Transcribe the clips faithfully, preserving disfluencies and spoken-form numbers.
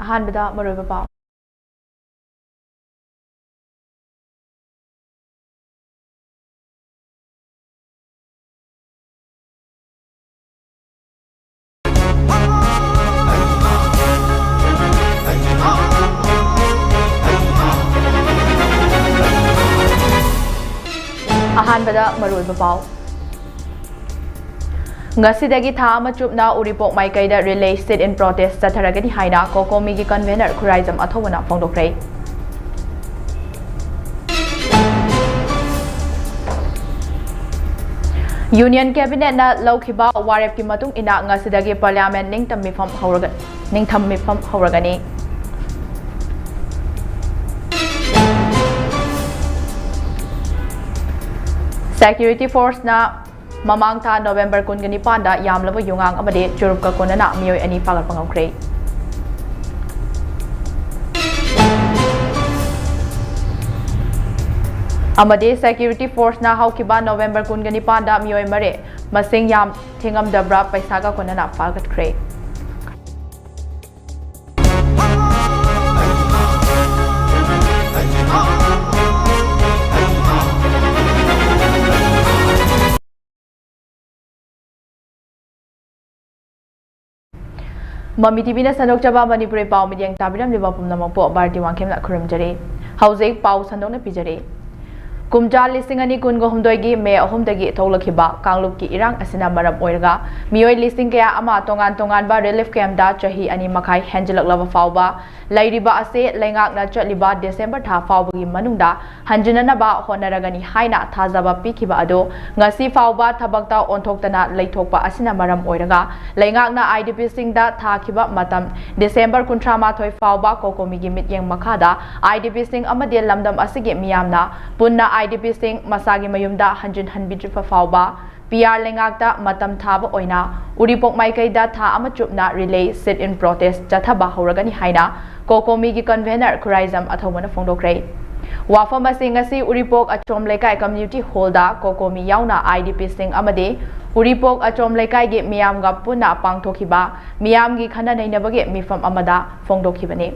ꯑꯍꯥꯟꯕꯗ ꯃꯔꯨꯑꯣꯏꯕ ꯄꯥꯎ꯫ ꯑꯍꯥꯟꯕꯗ ꯃꯔꯨꯑꯣꯏꯕ ꯄꯥꯎ꯫ ꯉꯁꯤꯗꯒꯤ ꯊꯥ ꯑꯃ ꯆꯨꯞꯅ ꯎꯔꯤꯄꯣꯛ ꯃꯥꯏꯀꯩꯗ relay sit-in protest ꯆꯠꯊꯔꯒꯅꯤ ꯍꯥꯏꯅ ꯀꯣꯀꯣꯃꯤꯒꯤ convener ꯈꯨꯔꯥꯏꯖꯝ ꯑꯊꯧꯕꯅ ꯐꯣꯡꯗꯣꯛꯈ꯭ꯔꯦ꯫ Union Cabinet-ꯅ ꯂꯧꯈꯤꯕ ꯋꯥꯔꯦꯞꯀꯤ ꯃꯇꯨꯡ ꯏꯟꯅ ꯉꯁꯤꯗꯒꯤ Parliament ꯅꯤꯡꯇꯝ ꯃꯤꯐꯝ ꯍꯧꯔꯒ-, ꯅꯤꯡꯊꯝ ꯃꯤꯐꯝ ꯍꯧꯔꯒꯅꯤ꯫ Security Force-ꯅ ꯃꯃꯥꯡ ꯊꯥ November ꯀꯨꯟꯒ ꯅꯤꯄꯥꯟꯗ ꯌꯥꯝꯂꯕ ꯌꯨꯉꯥꯡ ꯑꯃꯗꯤ ꯆꯨꯔꯨꯞꯀ ꯀꯣꯟꯅꯅ ꯃꯤꯑꯣꯏ ꯑꯅꯤ ꯐꯥꯒꯠꯄ ꯉꯝꯈ꯭ꯔꯦ꯫ ꯑꯃꯗꯤ Security Force-ꯅ ꯍꯧꯈꯤꯕ November ꯀꯨꯟꯒ ꯅꯤꯄꯥꯟꯗ ꯃꯤꯑꯣꯏ ꯃꯔꯤ ꯃꯁꯤꯡ ꯌꯥꯝ ꯊꯤꯉꯝꯗꯕ꯭ꯔꯥ ꯄꯩꯁꯥꯒ ꯀꯣꯟꯅꯅ ꯐꯥꯒꯠꯈ꯭ꯔꯦ꯫ ꯃꯃꯤ ꯇꯤꯚꯤꯅ ꯁꯟꯗꯣꯛꯆꯕ ꯃꯅꯤꯄꯨꯔꯤ ꯄꯥꯎ ꯃꯤꯠꯌꯦꯡ ꯇꯥꯕꯤꯔꯝꯂꯤꯕ ꯄꯨꯝꯅꯃꯛꯄꯨ ꯚꯥꯔꯇꯤ ꯋꯥꯡꯈꯦꯝꯅ ꯈꯨꯔꯨꯝꯖꯔꯤ꯫ ꯍꯧꯖꯤꯛ ꯄꯥꯎ ꯁꯟꯗꯣꯛꯅ ꯄꯤꯖꯔꯤ꯫ ꯀꯨꯝꯖꯥ ꯂꯤꯁꯤꯡ ꯑꯅꯤ ꯀꯨꯟꯒ ꯍꯨꯝꯗꯣꯏꯒꯤ ꯃꯦ ꯑꯍꯨꯝꯗꯒꯤ ꯊꯣꯛꯂꯛꯈꯤꯕ ꯀꯥꯡꯂꯨꯞꯀꯤ ꯏꯔꯥꯡ ꯑꯁꯤꯅ ꯃꯔꯝ ꯑꯣꯏꯔꯒ ꯃꯤꯑꯣꯏ ꯂꯤꯁꯤꯡ ꯀꯌꯥ ꯑꯃ ꯇꯣꯉꯥꯟ ꯇꯣꯉꯥꯟꯕ relief camp-ꯇ ꯆꯍꯤ ꯑꯅꯤ ꯃꯈꯥꯏ ꯍꯦꯟꯖꯤꯜꯂꯛꯂꯕ ꯐꯥꯎꯕ ꯂꯩꯔꯤꯕ ꯑꯁꯤ ꯂꯩꯉꯥꯛꯅ ꯆꯠꯂꯤꯕ December ꯊꯥ ꯐꯥꯎꯕꯒꯤ ꯃꯅꯨꯡꯗ ꯍꯟꯖꯤꯟꯅꯅꯕ ꯍꯣꯠꯅꯔꯒꯅꯤ ꯍꯥꯏꯅ ꯊꯥꯖꯕ ꯄꯤꯈꯤꯕ ꯑꯗꯨ ꯉꯁꯤ ꯐꯥꯎꯕ ꯊꯕꯛꯇ ꯑꯣꯟꯊꯣꯛꯇꯅ ꯂꯩꯊꯣꯛꯄ ꯑꯁꯤꯅ ꯃꯔꯝ ꯑꯣꯏꯔꯒ ꯂꯩꯉꯥꯛꯅ IDP-ꯁꯤꯡꯗ ꯊꯥꯈꯤꯕ ꯃꯇꯝ December ꯀꯨꯟꯊ꯭ꯔꯥ ꯃꯥꯊꯣꯏ ꯐꯥꯎꯕ ꯀꯣꯀꯣꯃꯤꯒꯤ ꯃꯤꯠꯌꯦꯡ ꯃꯈꯥꯗ IDP-ꯁꯤꯡ ꯑꯃꯗꯤ ꯂꯝꯗꯝ ꯑꯁꯤꯒꯤ ꯃꯤꯌꯥꯝꯅ ꯄꯨꯟꯅ IDP-ꯁꯤꯡ ꯃꯁꯥꯒꯤ ꯃꯌꯨꯝꯗ ꯍꯟꯖꯤꯟꯍꯟꯕꯤꯗ꯭ꯔꯤꯕ ꯐꯥꯎꯕ P R ꯂꯩꯉꯥꯛꯇ ꯃꯇꯝ ꯊꯥꯕ ꯑꯣꯏꯅ ꯎꯔꯤꯄꯣꯛ ꯃꯥꯏꯀꯩꯗ ꯊꯥ ꯑꯃ ꯆꯨꯞꯅ relay sit-in protest ꯆꯠꯊꯕ ꯍꯧꯔꯒꯅꯤ ꯍꯥꯏꯅ ꯀꯣꯀꯣꯃꯤꯒꯤ convener ꯈꯨꯔꯥꯏꯖꯝ ꯑꯊꯧꯕꯅ ꯐꯣꯡꯗꯣꯛꯈ꯭ꯔꯦ꯫ ꯋꯥꯐꯝ ꯑꯁꯤ ꯉꯁꯤ ꯎꯔꯤꯄꯣꯛ ꯑꯆꯣꯝ ꯂꯩꯀꯥꯏ community hall-ꯗ ꯀꯣꯀꯣꯃꯤ ꯌꯥꯎꯅ IDP-ꯁꯤꯡ ꯑꯃꯗꯤ ꯎꯔꯤꯄꯣꯛ ꯑꯆꯣꯝ ꯂꯩꯀꯥꯏꯒꯤ ꯃꯤꯌꯥꯝꯒ ꯄꯨꯟꯅ ꯄꯥꯡꯊꯣꯛꯈꯤꯕ ꯃꯤꯌꯥꯝꯒꯤ ꯈꯟꯅ ꯅꯩꯅꯕꯒꯤ ꯃꯤꯐꯝ ꯑꯃꯗ ꯐꯣꯡꯗꯣꯛꯈꯤꯕꯅꯤ꯫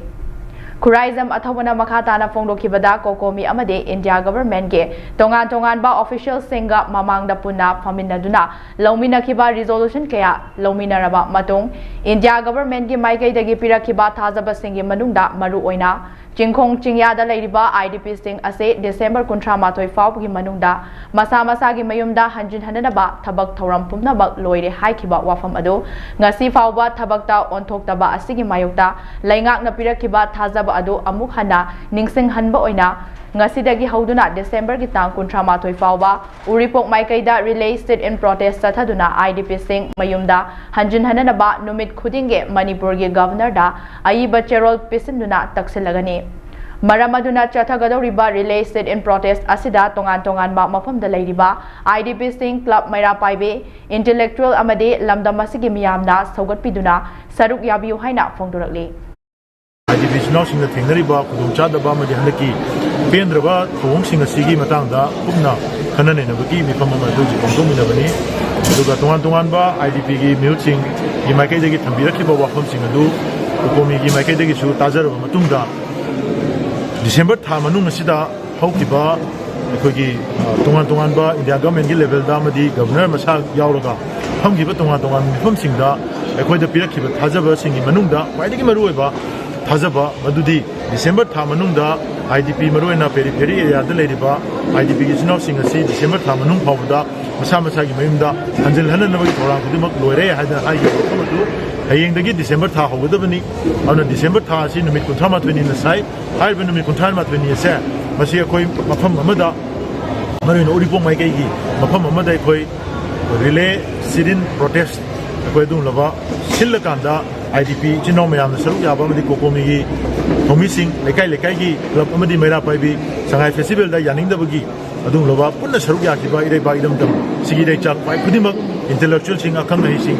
ꯈꯨꯔꯥꯏꯖꯝ ꯑꯊꯧꯕꯅ ꯃꯈꯥ ꯇꯥꯅ ꯐꯣꯡꯗꯣꯛꯈꯤꯕꯗ, ꯀꯣꯀꯣꯃꯤ ꯑꯃꯗꯤ ꯏꯟꯗꯤꯌꯥ ꯒꯚꯔꯟꯃꯦꯟꯠꯀꯤ ꯇꯣꯉꯥꯟ ꯇꯣꯉꯥꯟꯕ ꯑꯣꯐꯤꯁꯤꯌꯦꯜꯁꯤꯡꯒ ꯃꯃꯥꯡꯗ ꯄꯨꯟꯅ ꯐꯝꯃꯤꯟꯅꯗꯨꯅ ꯂꯧꯃꯤꯟꯅꯈꯤꯕ ꯔꯤꯖꯣꯂꯨꯁꯟ ꯀꯌꯥ ꯂꯧꯃꯤꯟꯅꯔꯕ ꯃꯇꯨꯡ, ꯏꯟꯗꯤꯌꯥ ꯒꯚꯔꯟꯃꯦꯟꯠꯀꯤ ꯃꯥꯏꯀꯩꯗꯒꯤ ꯄꯤꯔꯛꯈꯤꯕ ꯊꯥꯖꯕꯁꯤꯡꯒꯤ ꯃꯅꯨꯡꯗ ꯃꯔꯨꯑꯣꯏꯅ ꯆꯤꯡꯈꯣꯡ ꯆꯤꯡꯌꯥꯗ ꯂꯩꯔꯤꯕ IDPꯁꯤꯡ ꯑꯁꯤ ꯗꯤꯁꯦꯝꯕꯔ ꯀꯨꯟꯊ꯭ꯔꯥ ꯃꯥꯊꯣꯏ ꯐꯥꯎꯕꯒꯤ ꯃꯅꯨꯡꯗ ꯃꯁꯥ ꯃꯁꯥꯒꯤ ꯃꯌꯨꯝꯗ ꯍꯟꯖꯤꯟꯍꯟꯅꯅꯕ ꯊꯕꯛ ꯊꯧꯔꯝ ꯄꯨꯝꯅꯃꯛ ꯂꯣꯏꯔꯦ ꯍꯥꯏꯈꯤꯕ ꯋꯥꯐꯝ ꯑꯗꯨ ꯉꯁꯤ ꯐꯥꯎꯕ ꯊꯕꯛꯇ ꯑꯣꯟꯊꯣꯛꯇꯕ ꯑꯁꯤꯒꯤ ꯃꯥꯌꯣꯛꯇ ꯂꯩꯉꯥꯛꯅ ꯄꯤꯔꯛꯈꯤꯕ ꯊꯥꯖꯕ ꯑꯗꯨ ꯑꯃꯨꯛ ꯍꯟꯅ ꯅꯤꯡꯁꯤꯡꯍꯟꯕ ꯑꯣꯏꯅ ꯉꯁꯤꯗꯒꯤ ꯍꯧꯗꯨꯅ ꯗꯤꯁꯦꯝꯕꯔꯒꯤ ꯇꯥꯡ ꯀꯨꯟꯊ꯭ꯔꯥ ꯃꯥꯊꯣꯏ ꯐꯥꯎꯕ ꯎꯔꯤꯄꯣꯛ ꯃꯥꯏꯀꯩꯗ relay sit-in protest ꯆꯠꯊꯗꯨꯅ IDPꯁꯤꯡ ꯃꯌꯨꯝꯗ ꯍꯟꯖꯤꯟꯍꯟꯅꯅꯕ ꯅꯨꯃꯤꯠ ꯈꯨꯗꯤꯡꯒꯤ ꯃꯅꯤꯄꯨꯔꯒꯤ ꯒꯚꯔꯅꯔꯗ ꯑꯏꯕ ꯆꯦꯔꯣꯜ ꯄꯤꯁꯤꯟꯗꯨꯅ ꯇꯛꯁꯤꯜꯂꯒꯅꯤ꯫ ꯃꯔꯝ ꯑꯗꯨꯅ ꯆꯠꯊꯒꯗꯧꯔꯤꯕ relay sit-in protest ꯑꯁꯤꯗ ꯇꯣꯉꯥꯟ ꯇꯣꯉꯥꯟꯕ ꯃꯐꯝꯗ ꯂꯩꯔꯤꯕ IDPꯁꯤꯡ, ꯀ꯭ꯂꯕ ꯃꯩꯔꯥ ꯄꯥꯏꯕꯤ, intellectual ꯑꯃꯗꯤ ꯂꯝꯗꯝ ꯑꯁꯤꯒꯤ ꯃꯤꯌꯥꯝꯅ ꯁꯧꯒꯠꯄꯤꯗꯨꯅ ꯁꯔꯨꯛ ꯌꯥꯕꯤꯌꯨ ꯍꯥꯏꯅ ꯐꯣꯡꯗꯣꯔꯛꯂꯤ꯫ IDP ꯏꯆꯤꯟ ꯏꯅꯥꯎꯁꯤꯡꯅ ꯊꯦꯡꯅꯔꯤꯕ ꯈꯨꯗꯣꯡꯆꯥꯗꯕ ꯑꯃꯗꯤ ꯍꯟꯗꯛꯀꯤ ꯄꯦꯟꯗ꯭ꯔꯕ ꯊꯧꯑꯣꯡꯁꯤꯡ ꯑꯁꯤꯒꯤ ꯃꯇꯥꯡꯗ ꯀꯨꯞꯅ ꯈꯟꯅ ꯅꯩꯅꯕꯒꯤ ꯃꯤꯐꯝ ꯑꯃ ꯑꯩꯈꯣꯏ ꯍꯧꯖꯤꯛ ꯄꯥꯡꯊꯣꯛꯃꯤꯟꯅꯕꯅꯤ꯫ ꯑꯗꯨꯒ ꯇꯣꯉꯥꯟ ꯇꯣꯉꯥꯟꯕ IDPꯒꯤ ꯃꯤꯍꯨꯠꯁꯤꯡꯒꯤ ꯃꯥꯏꯀꯩꯗꯒꯤ ꯊꯝꯕꯤꯔꯛꯈꯤꯕ ꯋꯥꯐꯝꯁꯤꯡ ꯑꯗꯨ ꯀꯣꯀꯣꯃꯤꯒꯤ ꯃꯥꯏꯀꯩꯗꯒꯤꯁꯨ ꯇꯥꯖꯔꯕ ꯃꯇꯨꯡꯗ, ꯗꯤꯁꯦꯝꯕꯔ ꯊꯥ ꯃꯅꯨꯡ ꯑꯁꯤꯗ ꯍꯧꯈꯤꯕ ꯑꯩꯈꯣꯏꯒꯤ, ꯑ, ꯇꯣꯉꯥꯟ ꯇꯣꯉꯥꯟꯕ ꯏꯟꯗꯤꯌꯥ ꯒꯚꯔꯟꯃꯦꯟꯠꯀꯤ ꯂꯦꯚꯦꯜꯗ ꯑꯃꯗꯤ ꯒꯚꯔꯅꯔ ꯃꯁꯥ ꯌꯥꯎꯔꯒ ꯐꯝꯈꯤꯕ ꯇꯣꯉꯥꯟ ꯇꯣꯉꯥꯟꯕ ꯃꯤꯐꯝꯁꯤꯡꯗ ꯑꯩꯈꯣꯏꯗ ꯄꯤꯔꯛꯈꯤꯕ ꯊꯥꯖꯕꯁꯤꯡꯒꯤ ꯃꯅꯨꯡꯗ ꯈ꯭ꯋꯥꯏꯗꯒꯤ ꯃꯔꯨꯑꯣꯏꯕ ꯊꯥꯖꯕ ꯃꯗꯨꯗꯤ ꯗꯤꯁꯦꯝꯕꯔ ꯊꯥ ꯃꯅꯨꯡꯗ IDP, ꯃꯔꯨꯑꯣꯏꯅ periphery areaꯗ ꯂꯩꯔꯤꯕ IDPꯒꯤ ꯏꯆꯤꯟ ꯏꯅꯥꯎꯁꯤꯡ ꯑꯁꯤ ꯗꯤꯁꯦꯝꯕꯔ ꯊꯥ ꯃꯅꯨꯡ ꯐꯥꯎꯕꯗ ꯃꯁꯥ ꯃꯁꯥꯒꯤ ꯃꯌꯨꯝꯗ ꯍꯟꯖꯤꯜꯍꯟꯅꯅꯕꯒꯤ ꯊꯧꯔꯥꯡ ꯈꯨꯗꯤꯡꯃꯛ ꯂꯣꯏꯔꯦ ꯍꯥꯏꯗꯅ ꯍꯥꯏꯈꯤꯕ ꯋꯥꯐꯝ ꯑꯗꯨ ꯍꯌꯦꯡꯗꯒꯤ ꯗꯤꯁꯦꯝꯕꯔ ꯊꯥ ꯍꯧꯒꯗꯕꯅꯤ꯫ ꯑꯗꯨꯅ ꯗꯤꯁꯦꯝꯕꯔ ꯊꯥ ꯑꯁꯤ ꯅꯨꯃꯤꯠ ꯀꯨꯟꯊ꯭ꯔꯥ ꯃꯥꯊꯣꯏꯅꯤꯅ ꯁꯥꯏ꯫ ꯍꯥꯏꯔꯤꯕ ꯅꯨꯃꯤꯠ ꯀꯨꯟꯊ꯭ꯔꯥ ꯃꯥꯊꯣꯏꯅꯤ ꯑꯁꯦ ꯃꯁꯤ ꯑꯩꯈꯣꯏ ꯃꯐꯝ ꯑꯃꯗ, ꯃꯔꯨꯑꯣꯏꯅ ꯎꯔꯤꯄꯣꯛ ꯃꯥꯏꯀꯩꯒꯤ ꯃꯐꯝ ꯑꯃꯗ ꯑꯩꯈꯣꯏ relay sit-in protest ꯑꯩꯈꯣꯏ ꯑꯗꯨꯒꯨꯝꯂꯕ ꯁꯤꯜꯂꯀꯥꯟꯗ ꯑꯥꯏ ꯗꯤ ꯄꯤ ꯏꯆꯤꯟ ꯏꯅꯥꯎ ꯃꯌꯥꯝꯅ ꯁꯔꯨꯛ ꯌꯥꯕ ꯑꯃꯗꯤ ꯀꯣꯀꯣꯃꯤꯒꯤ ꯊꯧꯃꯤꯁꯤꯡ, ꯂꯩꯀꯥꯏ ꯂꯩꯀꯥꯏꯒꯤ ꯀ꯭ꯂꯕ ꯑꯃꯗꯤ ꯃꯩꯔꯥ ꯄꯥꯏꯕꯤ ꯁꯉꯥꯏ ꯐꯦꯁꯇꯤꯚꯦꯜꯗ ꯌꯥꯅꯤꯡꯗꯕꯒꯤ ꯑꯗꯨꯒꯨꯝꯂꯕ ꯄꯨꯟꯅ ꯁꯔꯨꯛ ꯌꯥꯈꯤꯕ ꯏꯔꯩꯕꯥꯛ ꯏꯔꯝꯗꯝ ꯁꯤꯒꯤ ꯏꯔꯩꯆꯥꯛ ꯄꯥꯏ ꯈꯨꯗꯤꯡꯃꯛ, ꯏꯟꯇꯦꯂꯦꯛꯆꯨꯋꯦꯜꯁꯤꯡ, ꯑꯈꯪ ꯑꯍꯩꯁꯤꯡ,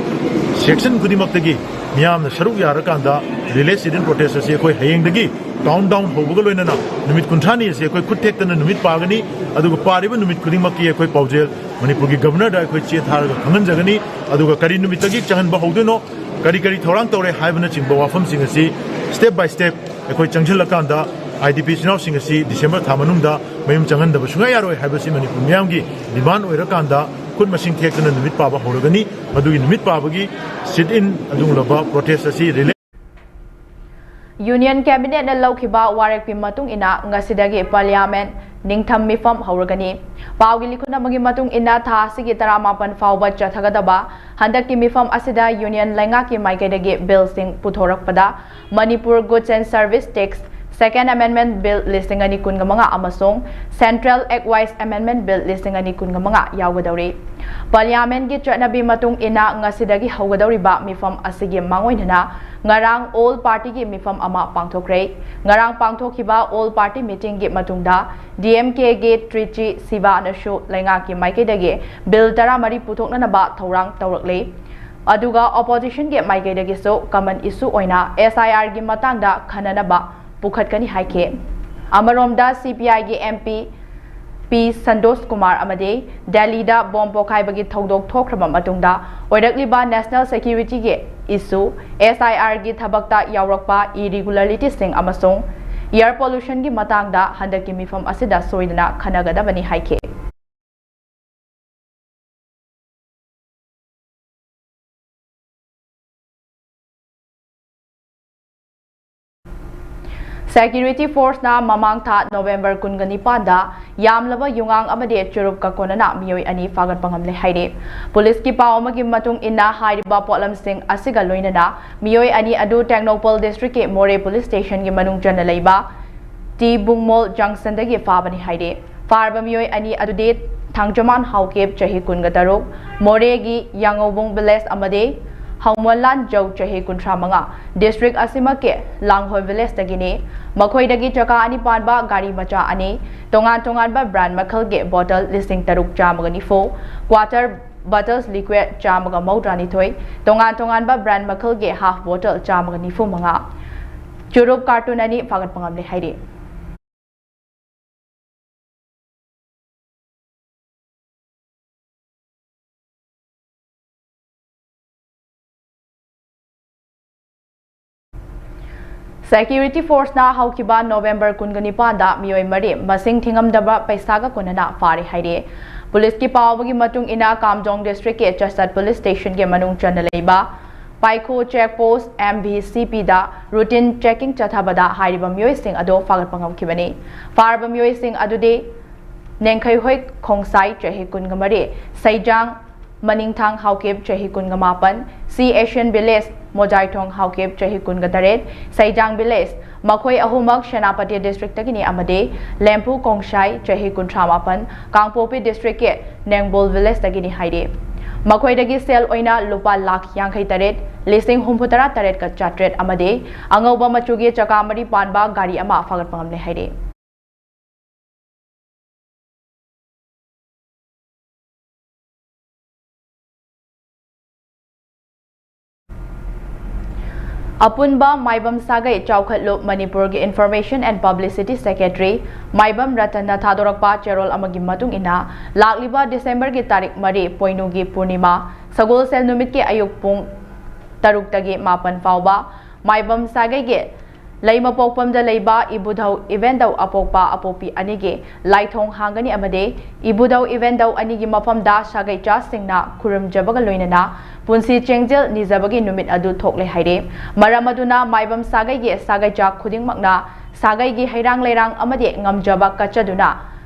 ꯁꯦꯛꯁꯟ ꯈꯨꯗꯤꯡꯃꯛꯇꯒꯤ ꯃꯤꯌꯥꯝꯅ ꯁꯔꯨꯛ ꯌꯥꯔꯀꯥꯟꯗ ꯔꯤꯂꯦ ꯁꯤꯠ ꯏꯟ ꯄ꯭ꯔꯣꯇꯦꯁ ꯑꯁꯤ ꯑꯩꯈꯣꯏ ꯍꯌꯦꯡꯗꯒꯤ ꯀꯥꯎꯟ ꯗꯥꯎꯟ ꯍꯧꯕꯒ ꯂꯣꯏꯅꯅ ꯅꯨꯃꯤꯠ ꯀꯨꯟꯊ꯭ꯔꯥꯅꯤ ꯑꯁꯤ ꯑꯩꯈꯣꯏ ꯈꯨꯠ ꯊꯦꯛꯇꯅ ꯅꯨꯃꯤꯠ ꯄꯥꯒꯅꯤ꯫ ꯑꯗꯨꯒ ꯄꯥꯔꯤꯕ ꯅꯨꯃꯤꯠ ꯈꯨꯗꯤꯡꯃꯛꯀꯤ ꯑꯩꯈꯣꯏ ꯄꯥꯎꯖꯦꯜ ꯃꯅꯤꯄꯨꯔꯒꯤ ꯒꯕꯔꯅꯔꯗ ꯑꯩꯈꯣꯏ ꯆꯦ ꯊꯥꯔꯒ ꯈꯪꯍꯟꯖꯒꯅꯤ꯫ ꯑꯗꯨꯒ ꯀꯔꯤ ꯅꯨꯃꯤꯠꯇꯒꯤ ꯆꯪꯍꯟꯕ ꯍꯧꯗꯣꯏꯅꯣ, ꯀꯔꯤ ꯀꯔꯤ ꯊꯧꯔꯥꯡ ꯇꯧꯔꯦ ꯍꯥꯏꯕꯅꯆꯤꯡꯕ ꯋꯥꯐꯝꯁꯤꯡ ꯑꯁꯤ step by step ꯑꯩꯈꯣꯏ ꯆꯪꯁꯤꯜꯂꯀꯥꯟꯗ ꯑꯥꯏ ꯗꯤ ꯄꯤ ꯏꯆꯤꯟ ꯏꯅꯥꯎꯁꯤꯡ ꯑꯁꯤ ꯗꯤꯁꯦꯝꯕꯔ ꯊꯥ ꯃꯅꯨꯡꯗ ꯃꯌꯨꯝ ꯆꯪꯍꯟꯗꯕ ꯁꯨꯡꯌꯥ ꯌꯥꯔꯣꯏ ꯍꯥꯏꯕꯁꯤ ꯃꯅꯤꯄꯨꯔ ꯃꯤꯌꯥꯝꯒꯤ ꯗꯤꯃꯥꯟ ꯑꯣꯏꯔꯀꯥꯟꯗ ꯈꯨꯠ ꯃꯁꯤꯡ ꯊꯦꯛꯇꯨꯅ ꯅꯨꯃꯤꯠ ꯄꯥꯕ ꯍꯧꯔꯒꯅꯤ꯫ ꯃꯗꯨꯒꯤ ꯅꯨꯃꯤꯠ ꯄꯥꯕꯒꯤ ꯁꯤꯠ ꯏꯟ ꯑꯗꯨꯒꯨꯝꯂꯕ ꯄ꯭ꯔꯣꯇꯦꯁ ꯑꯁꯤ ꯔꯤꯂꯦ Union Cabinet ꯅ ꯂꯧꯈꯤꯕ ꯋꯥꯔꯦꯞꯀꯤ ꯃꯇꯨꯡ ꯏꯟꯅ ꯉꯁꯤꯗꯒꯤ Parliament ꯅꯤꯡꯊꯝ ꯃꯤꯐꯝ ꯍꯧꯔꯒꯅꯤ꯫ ꯄꯥꯎꯒꯤ ꯂꯤꯈꯨꯠ ꯑꯃꯒꯤ ꯃꯇꯨꯡ ꯏꯟꯅ ꯊꯥ ꯑꯁꯤꯒꯤ ꯇꯔꯥꯃꯥꯄꯟ ꯐꯥꯎꯕ ꯆꯠꯊꯒꯗꯕ ꯍꯟꯗꯛꯀꯤ ꯃꯤꯐꯝ ꯑꯁꯤꯗ Union ꯂꯩꯉꯥꯛꯀꯤ ꯃꯥꯏꯀꯩꯗꯒꯤ ꯕꯤꯜꯁꯤꯡ ꯄꯨꯊꯣꯔꯛꯄꯗ Manipur Goods and Service Tax Second Amendment Bill ꯂꯤꯁꯤꯡ ꯑꯅꯤ ꯀꯨꯟꯒ ꯃꯉꯥ ꯑꯃꯁꯨꯡ Central Excise Amendment Bill ꯂꯤꯁꯤꯡ ꯑꯅꯤ ꯀꯨꯟꯒ ꯃꯉꯥ ꯌꯥꯎꯒꯗꯧꯔꯤ꯫ Parliament ꯀꯤ ꯆꯠꯅꯕꯤ ꯃꯇꯨꯡ ꯏꯟꯅ ꯉꯁꯤꯗꯒꯤ ꯍꯧꯒꯗꯧꯔꯤꯕ ꯃꯤꯐꯝ ꯑꯁꯤꯒꯤ ꯃꯥꯡꯑꯣꯏꯅꯅ ꯉꯔꯥꯡ All Party ꯒꯤ ꯃꯤꯐꯝ ꯑꯃ ꯄꯥꯡꯊꯣꯛꯈ꯭ꯔꯦ꯫ ꯉꯔꯥꯡ ꯄꯥꯡꯊꯣꯛꯈꯤꯕ All Party meeting ꯒꯤ ꯃꯇꯨꯡꯗ D M K ꯒꯤ Trichy Shiva ꯅꯁꯨ ꯂꯩꯉꯥꯛꯀꯤ ꯃꯥꯏꯀꯩꯗꯒꯤ ꯕꯤꯜ ꯇꯔꯥꯃꯔꯤ ꯄꯨꯊꯣꯛꯅꯅꯕ ꯊꯧꯔꯥꯡ ꯇꯧꯔꯛꯂꯦ꯫ ꯑꯗꯨꯒ Opposition ꯒꯤ ꯃꯥꯏꯀꯩꯗꯒꯤꯁꯨ common issue ꯑꯣꯏꯅ S I R ꯒꯤ ꯃꯇꯥꯡꯗ ꯈꯟꯅꯅꯕ ꯄꯨꯈꯠꯀꯅꯤ ꯍꯥꯏꯈꯤ꯫ ꯑꯃꯔꯣꯝꯗ C P I ꯒꯤ M P P Santosh Kumar ꯑꯃꯗꯤ ꯗꯦꯜꯂꯤꯗ ꯕꯣꯝ ꯄꯣꯈꯥꯏꯕꯒꯤ ꯊꯧꯗꯣꯛ ꯊꯣꯛꯈ꯭ꯔꯕ ꯃꯇꯨꯡꯗ ꯑꯣꯏꯔꯛꯂꯤꯕ national security ꯒꯤ issue, S I R ꯒꯤ ꯊꯕꯛꯇ ꯌꯥꯎꯔꯛꯄ irregularity ꯁꯤꯡ ꯑꯃꯁꯨꯡ air pollution ꯒꯤ ꯃꯇꯥꯡꯗ ꯍꯟꯗꯛꯀꯤ ꯃꯤꯐꯝ ꯑꯁꯤꯗ ꯁꯣꯏꯗꯅ ꯈꯟꯅꯒꯗꯕꯅꯤ ꯍꯥꯏꯈꯤ꯫ Security Force ꯅ ꯃꯃꯥꯡ ꯊꯥ November ꯀꯨꯟꯒ ꯅꯤꯄꯥꯟꯗ ꯌꯥꯝꯂꯕ ꯌꯨꯉꯥꯡ ꯑꯃꯗꯤ ꯆꯨꯔꯨꯞꯀ ꯀꯣꯟꯅꯅ ꯃꯤꯑꯣꯏ ꯑꯅꯤ ꯐꯥꯒꯠꯄ ꯉꯝꯂꯦ ꯍꯥꯏꯔꯤ꯫ ꯄꯨꯂꯤꯁꯀꯤ ꯄꯥꯎ ꯑꯃꯒꯤ ꯃꯇꯨꯡ ꯏꯟꯅ, ꯍꯥꯏꯔꯤꯕ ꯄꯣꯠꯂꯝꯁꯤꯡ ꯑꯁꯤꯒ ꯂꯣꯏꯅꯅ ꯃꯤꯑꯣꯏ ꯑꯅꯤ ꯑꯗꯨ ꯇꯦꯡꯅꯧꯄꯜ district ꯀꯤ ꯃꯣꯔꯦ police station ꯒꯤ ꯃꯅꯨꯡ ꯆꯟꯅ ꯂꯩꯕ ꯇꯤ ꯕꯨꯡꯃꯣꯜ junction ꯗꯒꯤ ꯐꯥꯕꯅꯤ ꯍꯥꯏꯔꯤ꯫ ꯐꯥꯔꯕ ꯃꯤꯑꯣꯏ ꯑꯅꯤ ꯑꯗꯨꯗꯤ ꯊꯥꯡꯖꯃꯥꯟ ꯍꯥꯎꯀꯤꯞ, ꯆꯍꯤ ꯀꯨꯟꯒ ꯇꯔꯨꯛ, ꯃꯣꯔꯦꯒꯤ ꯌꯥꯉꯧꯕꯨꯡ village ꯑꯃꯗꯤ ꯍꯪꯃꯣꯟꯂꯥꯟ ꯖꯧ, ꯆꯍꯤ ꯀꯨꯟꯊ꯭ꯔꯥ ꯃꯉꯥ, district ꯑꯁꯤꯃꯛꯀꯤ ꯂꯥꯡꯍꯣꯜ village ꯇꯒꯤꯅꯤ꯫ ꯃꯈꯣꯏꯗꯒꯤ ꯆꯀꯥ ꯑꯅꯤ ꯄꯥꯟꯕ ꯒꯥꯔꯤ ꯃꯆꯥ ꯑꯅꯤ, ꯇꯣꯉꯥꯟ ꯇꯣꯉꯥꯟꯕ brand ꯃꯈꯜꯒꯤ bottle ꯂꯤꯁꯤꯡ ꯇꯔꯨꯛ ꯆꯥꯝꯃꯒ ꯅꯤꯐꯨ, quarter bottles liquid ꯆꯥꯝꯃꯒ ꯃꯧꯗ꯭ꯔꯥꯅꯤꯊꯣꯏ, ꯇꯣꯉꯥꯟ ꯇꯣꯉꯥꯟꯕ brand ꯃꯈꯜꯒꯤ half bottle ꯆꯥꯝꯃꯒ ꯅꯤꯐꯨ ꯃꯉꯥ, ꯆꯨꯔꯨꯞ carton ꯑꯅꯤ ꯐꯥꯒꯠꯄ ꯉꯝꯂꯦ ꯍꯥꯏꯔꯤ꯫ Security force ꯅ ꯍꯧꯈꯤꯕ November ꯀꯨꯟꯒ ꯅꯤꯄꯥꯟꯗ ꯃꯤꯑꯣꯏ ꯃꯔꯤ ꯃꯁꯤꯡ ꯊꯤꯉꯝꯗꯕ ꯄꯩꯁꯥꯒ ꯀꯣꯟꯅꯅ ꯐꯥꯔꯦ ꯍꯥꯏꯔꯤ꯫ Police ꯀꯤ ꯄꯥꯎꯕꯒꯤ ꯃꯇꯨꯡ ꯏꯟꯅ, ꯀꯥꯝꯖꯣꯡ district ꯀꯤ ꯆꯁꯠ police station ꯒꯤ ꯃꯅꯨꯡ ꯆꯟꯅ ꯂꯩꯕ ꯄꯥꯏꯈꯣ check post, M V C P ꯗ routine checking ꯆꯠꯊꯕꯗ ꯍꯥꯏꯔꯤꯕ ꯃꯤꯑꯣꯏꯁꯤꯡ ꯑꯗꯨ ꯐꯥꯒꯠꯄ ꯉꯝꯈꯤꯕꯅꯤ꯫ ꯐꯥꯔꯕ ꯃꯤꯑꯣꯏꯁꯤꯡ ꯑꯗꯨꯗꯤ ꯅꯦꯡꯈꯩꯍꯣꯏ ꯈꯣꯡꯁꯥꯏ, ꯆꯍꯤ ꯀꯨꯟꯒ ꯃꯔꯤ, ꯁꯩꯖꯥꯡ ꯃꯅꯤꯡꯊꯥꯡ ꯍꯥꯎꯀꯤꯞ, ꯆꯍꯤ ꯀꯨꯟꯒ ꯃꯥꯄꯟ, ꯁꯤ ꯑꯦꯁꯤꯌꯥꯟ village, ꯃꯣꯖꯥꯏꯊꯣꯡ ꯍꯥꯎꯀꯤꯞ, ꯆꯍꯤ ꯀꯨꯟꯒ ꯇꯔꯦꯠ, ꯁꯩꯖꯥꯡ village, ꯃꯈꯣꯏ ꯑꯍꯨꯝꯃꯛ ꯁꯦꯅꯥꯄꯇꯤ district ꯇꯒꯤꯅꯤ ꯑꯃꯗꯤ ꯂꯦꯝꯄꯨ ꯀꯣꯡꯁꯥꯏ, ꯆꯍꯤ ꯀꯨꯟꯊ꯭ꯔꯥ ꯃꯥꯄꯟ, ꯀꯥꯡꯄꯣꯛꯄꯤ district ꯀꯤ ꯅꯦꯡꯕꯣꯜ village ꯇꯒꯤꯅꯤ ꯍꯥꯏꯔꯤ꯫ ꯃꯈꯣꯏꯗꯒꯤ ꯁꯦꯜ ꯑꯣꯏꯅ ꯂꯨꯄꯥ ꯂꯥꯈ ꯌꯥꯡꯈꯩ ꯇꯔꯦꯠ, ꯂꯤꯁꯤꯡ ꯍꯨꯝꯐꯨ ꯇꯔꯥ ꯇꯔꯦꯠꯀ ꯆꯥꯇ꯭ꯔꯦꯠ ꯑꯃꯗꯤ ꯑꯉꯧꯕ ꯃꯆꯨꯒꯤ ꯆꯀꯥ ꯃꯔꯤ ꯄꯥꯟꯕ ꯒꯥꯔꯤ ꯑꯃ ꯐꯥꯒꯠꯄ ꯉꯝꯂꯦ ꯍꯥꯏꯔꯤ꯫ ꯑꯄꯨꯟꯕ ꯃꯥꯏꯕꯝ ꯁꯥꯒꯩ ꯆꯥꯎꯈꯠꯂꯨꯞ ꯃꯅꯤꯄꯨꯔꯒꯤ Information and Publicity Secretary ꯃꯥꯏꯕꯝ ꯔꯇꯟꯅ ꯊꯥꯗꯣꯔꯛꯄ ꯆꯦꯔꯣꯜ ꯑꯃꯒꯤ ꯃꯇꯨꯡ ꯏꯟꯅ, ꯂꯥꯛꯂꯤꯕ December ꯒꯤ ꯇꯥꯔꯤꯛ ꯃꯔꯤ, ꯄꯣꯏꯅꯨꯒꯤ ꯄꯨꯔꯅꯤꯃꯥ, ꯁꯒꯣꯜꯁꯦꯜ ꯅꯨꯃꯤꯠꯀꯤ ꯑꯌꯨꯛ ꯄꯨꯡ ꯇꯔꯨꯛꯇꯒꯤ ꯃꯥꯄꯟ ꯐꯥꯎꯕ ꯃꯥꯏꯕꯝ ꯁꯥꯒꯩꯒꯤ ꯂꯩꯃꯄꯣꯛꯄꯝꯗ ꯂꯩꯕ ꯏꯕꯨꯙꯧ ꯏꯕꯦꯟꯗꯧ ꯑꯄꯣꯛꯄ ꯑꯄꯣꯛꯄꯤ ꯑꯅꯤꯒꯤ ꯂꯥꯏꯊꯣꯡ ꯍꯥꯡꯒꯅꯤ ꯑꯃꯗꯤ ꯏꯕꯨꯙꯧ ꯏꯕꯦꯟꯗꯧ ꯑꯅꯤꯒꯤ ꯃꯐꯝꯗ ꯁꯥꯒꯩꯆꯥꯁꯤꯡꯅ ꯈꯨꯔꯨꯝꯖꯕꯒ ꯂꯣꯏꯅꯅ ꯄꯨꯟꯁꯤ ꯆꯦꯡꯖꯦꯜ ꯅꯤꯖꯕꯒꯤ ꯅꯨꯃꯤꯠ ꯑꯗꯨ ꯊꯣꯛꯂꯦ ꯍꯥꯏꯔꯤ꯫ ꯃꯔꯝ ꯑꯗꯨꯅ ꯃꯥꯏꯕꯝ ꯁꯥꯒꯩꯒꯤ ꯁꯥꯒꯩꯆꯥ ꯈꯨꯗꯤꯡꯃꯛꯅ ꯁꯥꯒꯩꯒꯤ ꯍꯩꯔꯥꯡ ꯂꯩꯔꯥꯡ ꯑꯃꯗꯤ ꯉꯝꯖꯕ ꯀꯠꯆꯗꯨꯅ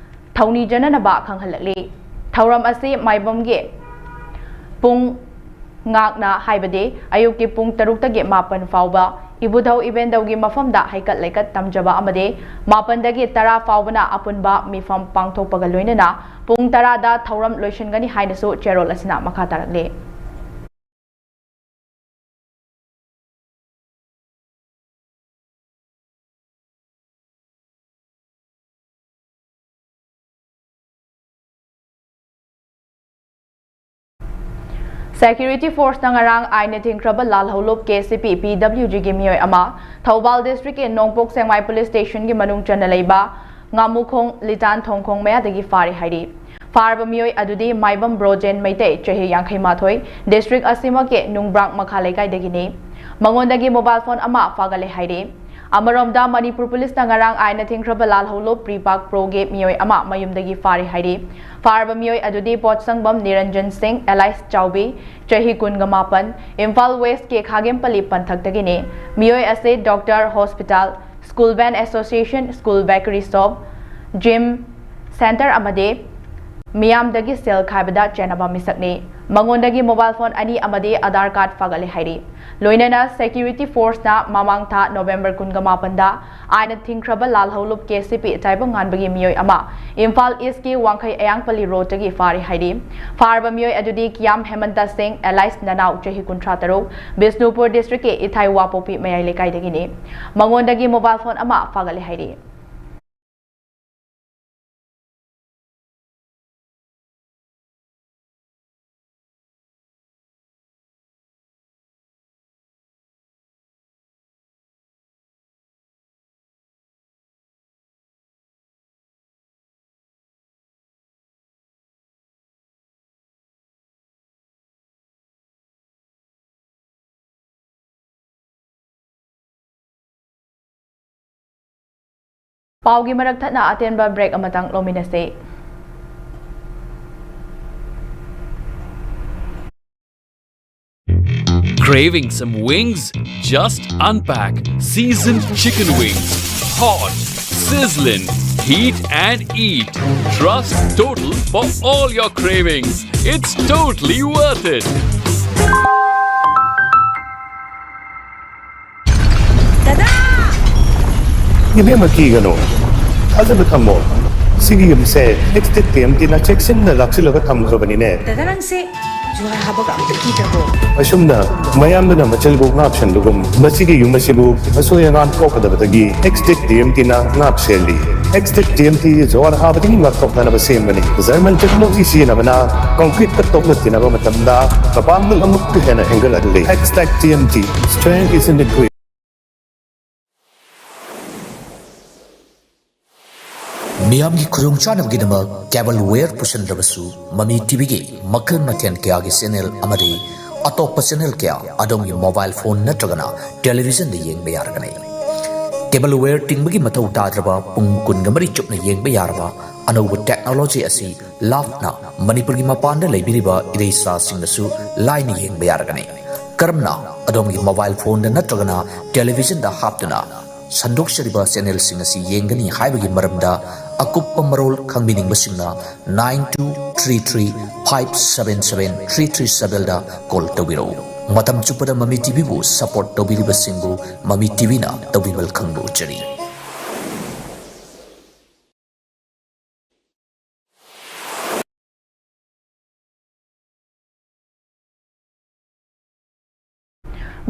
ꯊꯧꯅꯤꯖꯅꯅꯕ ꯈꯪꯍꯜꯂꯛꯂꯤ꯫ ꯊꯧꯔꯝ ꯑꯁꯤ ꯃꯥꯏꯕꯝꯒꯤ ꯄꯨꯡ ꯉꯥꯛꯅ, ꯍꯥꯏꯕꯗꯤ ꯑꯌꯨꯛꯀꯤ ꯄꯨꯡ ꯇꯔꯨꯛꯇꯒꯤ ꯃꯥꯄꯟ ꯐꯥꯎꯕ ꯏꯕꯨꯙꯧ ꯏꯕꯦꯟꯗꯧꯒꯤ ꯃꯐꯝꯗ ꯍꯩꯀꯠ ꯂꯩꯀꯠ ꯇꯝꯖꯕ ꯑꯃꯗꯤ ꯃꯥꯄꯟꯗꯒꯤ ꯇꯔꯥ ꯐꯥꯎꯕꯅ ꯑꯄꯨꯟꯕ ꯃꯤꯐꯝ ꯄꯥꯡꯊꯣꯛꯄꯒ ꯂꯣꯏꯅꯅ ꯄꯨꯡ ꯇꯔꯥꯗ ꯊꯧꯔꯝ ꯂꯣꯏꯁꯤꯟꯒꯅꯤ ꯍꯥꯏꯅꯁꯨ ꯆꯦꯔꯣꯜ ꯑꯁꯤꯅ ꯃꯈꯥ ꯇꯥꯔꯛꯂꯤ꯫ Security Force ꯅ ꯉꯔꯥꯡ ꯑꯥꯏꯟꯅ ꯊꯤꯡꯈ꯭ꯔꯕ ꯂꯥꯜꯍꯧꯂꯨꯞ ꯀꯦ ꯁꯤ ꯄꯤ ꯄꯤ ꯗꯕ꯭ꯂꯤꯎ ꯖꯤ ꯒꯤ ꯃꯤꯑꯣꯏ ꯑꯃ ꯊꯧꯕꯥꯜ district ꯀꯤ ꯅꯣꯡꯄꯣꯛ ꯁꯦꯡꯃꯥꯏ police station ꯒꯤ ꯃꯅꯨꯡ ꯆꯟꯅ ꯂꯩꯕ ꯉꯥꯃꯨꯈꯣꯡ ꯂꯤꯇꯥꯟ ꯊꯣꯡꯈꯣꯡ ꯃꯌꯥꯗꯒꯤ ꯐꯥꯔꯦ ꯍꯥꯏꯔꯤ꯫ ꯐꯥꯔꯕ ꯃꯤꯑꯣꯏ ꯑꯗꯨꯗꯤ ꯃꯥꯏꯕꯝ ꯕ꯭ꯔꯣꯖꯦꯟ ꯃꯩꯇꯩ, ꯆꯍꯤ ꯌꯥꯡꯈꯩ ꯃꯥꯊꯣꯏ, district ꯑꯁꯤꯃꯛꯀꯤ ꯅꯨꯡꯕ꯭ꯔꯥꯛ ꯃꯈꯥ ꯂꯩꯀꯥꯏꯗꯒꯤꯅꯤ꯫ ꯃꯉꯣꯟꯗꯒꯤ mobile phone ꯑꯃ ꯐꯥꯒꯠꯂꯦ ꯍꯥꯏꯔꯤ꯫ ꯑꯃꯔꯣꯝꯗ, ꯃꯅꯤꯄꯨꯔ police ꯅ ꯉꯔꯥꯡ ꯑꯥꯏꯟꯅ ꯊꯤꯡꯈ꯭ꯔꯕ ꯂꯥꯜꯍꯧꯂꯨꯞ ꯄ꯭ꯔꯤꯄꯥꯛ ꯄ꯭ꯔꯣꯒꯤ ꯃꯤꯑꯣꯏ ꯑꯃ ꯃꯌꯨꯝꯗꯒꯤ ꯐꯥꯔꯦ ꯍꯥꯏꯔꯤ꯫ ꯐꯥꯔꯕ ꯃꯤꯑꯣꯏ ꯑꯗꯨꯗꯤ ꯄꯣꯠꯁꯪꯕꯝ ꯅꯤꯔꯟꯖꯟ ꯁꯤꯡ alias ꯆꯥꯎꯕꯤ, ꯆꯍꯤ ꯀꯨꯟꯒ ꯃꯥꯄꯟ, ꯏꯝꯐꯥꯜ West ꯀꯤ ꯈꯥꯒꯦꯝꯄꯜꯂꯤ ꯄꯟꯊꯛꯇꯒꯤꯅꯤ꯫ ꯃꯤꯑꯣꯏ ꯑꯁꯤ doctor, hospital, school van association, school bakery shop, gym centre ꯑꯃꯗꯤ ꯃꯤꯌꯥꯝꯗꯒꯤ ꯁꯦꯜ ꯈꯥꯏꯕꯗ ꯆꯦꯟꯅꯕ ꯃꯤꯁꯛꯅꯤ꯫ ꯃꯉꯣꯟꯗꯒꯤ mobile phone ꯑꯅꯤ ꯑꯃꯗꯤ Aadhaar card ꯐꯥꯒꯠꯂꯦ ꯍꯥꯏꯔꯤ꯫ ꯂꯣꯏꯅꯅ Security Force ꯅ ꯃꯃꯥꯡ ꯊꯥ November ꯀꯨꯟꯒ ꯃꯥꯄꯟꯗ ꯑꯥꯏꯟꯅ ꯊꯤꯡꯈ꯭ꯔꯕ ꯂꯥꯜꯍꯧꯂꯨꯞ ꯀꯦ ꯁꯤ ꯄꯤ ꯇꯥꯏꯕꯪꯉꯥꯟꯕꯒꯤ ꯃꯤꯑꯣꯏ ꯑꯃ ꯏꯝꯐꯥꯜ East ꯀꯤ ꯋꯥꯡꯈꯩ ꯑꯌꯥꯡꯄꯜꯂꯤ road ꯇꯒꯤ ꯐꯥꯔꯦ ꯍꯥꯏꯔꯤ꯫ ꯐꯥꯔꯕ ꯃꯤꯑꯣꯏ ꯑꯗꯨꯗꯤ ꯀꯤꯌꯥꯝ ꯍꯦꯃꯟꯇ ꯁꯤꯡ alias ꯅꯅꯥꯎ, ꯆꯍꯤ ꯀꯨꯟꯊ꯭ꯔꯥ ꯇꯔꯨꯛ, ꯕꯤꯁꯅꯨꯄꯨꯔ district ꯀꯤ ꯏꯊꯥꯏ ꯋꯥꯄꯣꯛꯄꯤ ꯃꯌꯥꯏ ꯂꯩꯀꯥꯏꯗꯒꯤꯅꯤ꯫ ꯃꯉꯣꯟꯗꯒꯤ mobile phone ꯑꯃ ꯐꯥꯒꯠꯂꯦ ꯍꯥꯏꯔꯤ꯫ ꯄꯥꯎꯒꯤ ꯃꯔꯛ ꯊꯠꯅ ꯑꯇꯦꯟꯕ break ꯑꯃꯇꯪ ꯂꯧꯃꯤꯟꯅꯁꯤ꯫ Craving some wings? Just unpack seasoned chicken wings. Hot, sizzling, heat and eat. Trust Total for all your cravings. It's totally worth it. ꯏꯕꯦꯝꯃ, ꯀꯤꯒꯅꯨ, ꯊꯥꯖꯕ ꯊꯝꯃꯣ꯫ ꯁꯤꯒꯤ ꯌꯨꯝꯁꯦ ꯑꯦꯛꯁ ꯇꯤꯝ ꯇꯤꯅ ꯆꯦꯛꯁꯤꯟꯅ ꯂꯥꯛꯁꯤꯜꯂꯒ ꯊꯝꯈ꯭ꯔꯕꯅꯤꯅꯦ꯫ ꯗꯗꯥ, ꯅꯪꯁꯦ ꯍꯥꯕꯒ ꯑꯝꯇ ꯀꯤꯗ꯭ꯔꯕꯣ? ꯑꯁꯨꯝꯅ ꯃꯌꯥꯝꯗꯨꯅ ꯃꯆꯤꯜꯕꯨ ꯉꯥꯛꯁꯦꯟꯕꯒꯨꯝ, ꯃꯁꯤꯒꯤ ꯌꯨꯝ ꯑꯁꯤꯕꯨ ꯑꯁꯣꯏ ꯑꯉꯥꯝ ꯊꯣꯛꯀꯗꯕꯗꯒꯤ ꯑꯦꯛꯁꯇꯦꯛ ꯇꯤ ꯑꯦꯝ ꯇꯤꯅ ꯉꯥꯛꯁꯦꯜꯂꯤ꯫ ꯑꯦꯛꯁꯇꯦꯛ ꯇꯤ ꯑꯦꯝ ꯇꯤ ꯖꯋꯥꯔ ꯍꯥꯕꯗꯒꯤ ꯉꯥꯛꯊꯣꯛꯅꯅꯕ ꯁꯦꯝꯕꯅꯤ꯫ ꯖꯔꯃꯟ ꯇꯦꯛꯅꯣꯂꯣꯖꯤ ꯁꯤꯖꯤꯟꯅꯕꯅ ꯀꯪꯀ꯭ꯔꯤꯠꯀ ꯇꯣꯛꯅ ꯇꯤꯟꯅꯕ ꯃꯇꯝꯗ ꯃꯄꯥꯡꯒꯜ ꯑꯃꯨꯛꯀ ꯍꯦꯟꯅ ꯍꯦꯟꯒꯠꯍꯜꯂꯤ꯫ Xtech T M T, strength is in the grit. ꯃꯤꯌꯥꯝꯒꯤ ꯈꯨꯗꯣꯡꯆꯥꯅꯕꯒꯤꯗꯃꯛ ꯀꯦꯕꯜ ꯋꯦꯌꯔ ꯄꯨꯁꯤꯟꯗ꯭ꯔꯕꯁꯨ, ꯃꯃꯤ ꯇꯤꯚꯤꯒꯤ ꯃꯈꯜ ꯃꯊꯦꯜ ꯀꯌꯥꯒꯤ ꯆꯦꯅꯦꯜ ꯑꯃꯗꯤ ꯑꯇꯣꯞꯄ ꯆꯦꯅꯦꯜ ꯀꯌꯥ ꯑꯗꯣꯝꯒꯤ ꯃꯣꯕꯥꯏꯜ ꯐꯣꯟ ꯅꯠꯇ꯭ꯔꯒꯅ ꯇꯦꯂꯤꯚꯤꯖꯟꯗ ꯌꯦꯡꯕ ꯌꯥꯔꯒꯅꯤ꯫ ꯀꯦꯕꯜ ꯋꯦꯌꯔ ꯇꯤꯡꯕꯒꯤ ꯃꯊꯧ ꯇꯥꯗ꯭ꯔꯕ, ꯄꯨꯡ ꯀꯨꯟꯒ ꯃꯔꯤ ꯆꯨꯞꯅ ꯌꯦꯡꯕ ꯌꯥꯔꯕ ꯑꯅꯧꯕ ꯇꯦꯛꯅꯣꯂꯣꯖꯤ ꯑꯁꯤ ꯂꯥꯞꯅ ꯃꯅꯤꯄꯨꯔꯒꯤ ꯃꯄꯥꯟꯗ ꯂꯩꯕꯤꯔꯤꯕ ꯏꯔꯩꯆꯥꯁꯤꯡꯅꯁꯨ ꯂꯥꯏꯅ ꯌꯦꯡꯕ ꯌꯥꯔꯒꯅꯤ꯫ ꯀꯔꯝꯅ ꯑꯗꯣꯝꯒꯤ ꯃꯣꯕꯥꯏꯜ ꯐꯣꯟꯗ ꯅꯠꯇ꯭ꯔꯒꯅ ꯇꯦꯂꯤꯚꯤꯖꯟꯗ ꯍꯥꯞꯇꯨꯅ ꯁꯟꯗꯣꯛꯆꯔꯤꯕ ꯆꯦꯅꯦꯜꯁꯤꯡ ꯑꯁꯤ ꯌꯦꯡꯒꯅꯤ ꯍꯥꯏꯕꯒꯤ ꯃꯔꯝꯗ ꯑꯀꯨꯞꯄ ꯃꯔꯣꯜ ꯈꯪꯕꯤꯅꯤꯡꯕꯁꯤꯡꯅ nine two three three five seven seven three three sevenꯗ ꯀꯣꯜ ꯇꯧꯕꯤꯔꯛꯎ꯫ ꯃꯇꯝ ꯆꯨꯞꯄꯗ ꯃꯃꯤ ꯇꯤꯚꯤꯕꯨ ꯁꯄꯣꯔꯠ ꯇꯧꯕꯤꯔꯤꯕꯁꯤꯡꯕꯨ ꯃꯃꯤ ꯇꯤꯚꯤꯅ ꯇꯧꯕꯤꯃꯜ ꯈꯪꯕ ꯎꯠꯆꯔꯤ꯫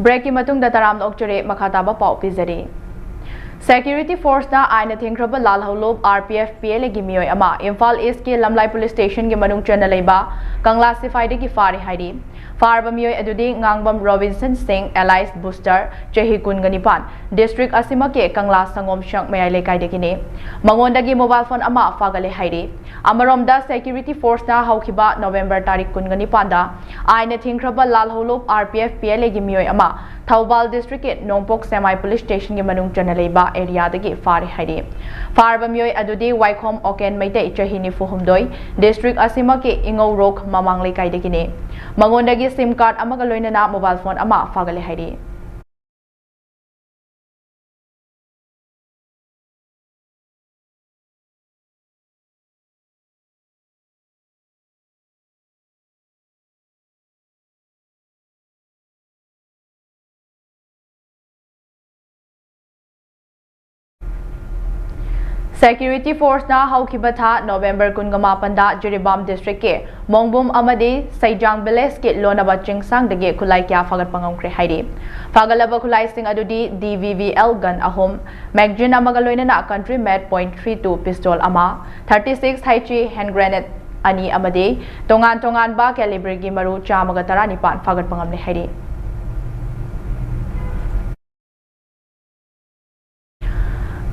ꯕ꯭ꯔꯦꯛꯀꯤ ꯃꯇꯨꯡꯗ ꯇꯔꯥꯝꯅ ꯑꯣꯛꯆꯔꯤ꯫ ꯃꯈꯥ ꯇꯥꯕ ꯄꯥꯎ ꯄꯤꯖꯔꯤ꯫ ꯁꯦꯀ꯭ꯌꯨꯔꯤꯇꯤ ꯐꯣꯔꯁꯅ ꯑꯥꯏꯟꯅ ꯊꯤꯡꯈ꯭ꯔꯕ ꯂꯥꯜꯍꯧꯂꯨꯞ R P F P L ꯑꯦꯒꯤ ꯃꯤꯑꯣꯏ ꯑꯃ ꯏꯝꯐꯥꯜ ꯏꯁꯀꯤ ꯂꯝꯂꯥꯏ ꯄꯨꯂꯤꯁ ꯁ꯭ꯇꯦꯁꯟꯒꯤ ꯃꯅꯨꯡ ꯆꯟꯅ ꯂꯩꯕ ꯀꯪꯂꯥ ꯁꯤꯐꯥꯏꯗꯒꯤ ꯐꯥꯔꯦ ꯍꯥꯏꯔꯤ꯫ ꯐꯥꯔꯕ ꯃꯤꯑꯣꯏ ꯑꯗꯨꯗꯤ ꯉꯥꯡꯕꯝ ꯔꯣꯕꯤꯟꯁꯟ ꯁꯤꯡ, alias ꯕꯨꯁꯇꯔ, ꯆꯍꯤ ꯀꯨꯟꯒ ꯅꯤꯄꯥꯟ, ꯗꯤꯁꯇ꯭ꯔꯤꯛ ꯑꯁꯤꯃꯛꯀꯤ ꯀꯪꯂꯥ ꯁꯪꯒꯣꯝ ꯁꯪ ꯃꯌꯥꯏ ꯂꯩꯀꯥꯏꯗꯒꯤꯅꯤ꯫ ꯃꯉꯣꯟꯗꯒꯤ ꯃꯣꯕꯥꯏꯜ ꯐꯣꯟ ꯑꯃ ꯐꯥꯒꯠꯂꯦ ꯍꯥꯏꯔꯤ꯫ ꯑꯃꯔꯣꯝꯗ, ꯁꯦꯀ꯭ꯌꯨꯔꯤꯇꯤ ꯐꯣꯔꯁꯅ ꯍꯧꯈꯤꯕ ꯅꯣꯕꯦꯝꯕꯔ ꯇꯥꯔꯤꯛ ꯀꯨꯟꯒ ꯅꯤꯄꯥꯟꯗ ꯑꯥꯏꯟꯅ ꯊꯤꯡꯈ꯭ꯔꯕ ꯂꯥꯜꯍꯧꯂꯨꯞ R P F P L ꯑꯦꯒꯤ ꯃꯤꯑꯣꯏ ꯑꯃ ꯊꯧꯕꯥꯜ ꯗꯤꯁꯇ꯭ꯔꯤꯛꯀꯤ ꯅꯣꯡꯄꯣꯛ ꯁꯦꯃꯥꯏ ꯄꯨꯂꯤꯁ ꯁ꯭ꯇꯦꯁꯟꯒꯤ ꯃꯅꯨꯡ ꯆꯟꯅ ꯂꯩꯕ ꯑꯦꯔꯤꯌꯥꯗꯒꯤ ꯐꯥꯔꯦ ꯍꯥꯏꯔꯤ꯫ ꯐꯥꯔꯕ ꯃꯤꯑꯣꯏ ꯑꯗꯨꯗꯤ ꯋꯥꯏꯈꯣꯝ ꯑꯣꯀꯦꯟ ꯃꯩꯇꯩ, ꯆꯍꯤ ꯅꯤꯐꯨ ꯍꯨꯝꯗꯣꯏ, ꯗꯤꯁꯇ꯭ꯔꯤꯛ ꯑꯁꯤꯃꯛꯀꯤ ꯏꯉꯧꯔꯣꯛ ꯃꯃꯥꯡ ꯂꯩꯀꯥꯏꯗꯒꯤꯅꯤ꯫ ꯃꯉꯣꯟꯗꯒꯤ ꯁꯤꯝ ꯀꯥꯔꯗ ꯑꯃꯒ ꯂꯣꯏꯅꯅ ꯃꯣꯕꯥꯏꯜ ꯐꯣꯟ ꯑꯃ ꯐꯥꯒꯠꯂꯦ ꯍꯥꯏꯔꯤ꯫ Security Force ꯅ ꯍꯧꯈꯤꯕ ꯊꯥ November ꯀꯨꯟꯒ ꯃꯥꯄꯟꯗ ꯖꯤꯔꯤꯕꯥꯝ district ꯀꯤ ꯃꯣꯡꯕꯨꯝ ꯑꯃꯗꯤ ꯁꯩꯖꯥꯡ village ꯀꯤ ꯂꯣꯟꯅꯕ ꯆꯤꯡꯁꯥꯡꯗꯒꯤ ꯈꯨꯠꯂꯥꯏ ꯀꯌꯥ ꯐꯥꯒꯠꯄ ꯉꯝꯈ꯭ꯔꯦ ꯍꯥꯏꯔꯤ꯫ ꯐꯥꯒꯠꯂꯕ ꯈꯨꯠꯂꯥꯏꯁꯤꯡ ꯑꯗꯨꯗꯤ D V V L gun ꯑꯍꯨꯝ, magazine ꯑꯃꯒ ꯂꯣꯏꯅꯅ country made point three two pistol ꯑꯃ, thirty six H E hand grenade ꯑꯅꯤ ꯑꯃꯗꯤ ꯇꯣꯉꯥꯟ ꯇꯣꯉꯥꯟꯕ caliber ꯒꯤ ꯃꯔꯨ ꯆꯥꯝꯃꯒ ꯇꯔꯥꯅꯤꯄꯥꯟ ꯐꯥꯒꯠꯄ ꯉꯝꯂꯦ ꯍꯥꯏꯔꯤ꯫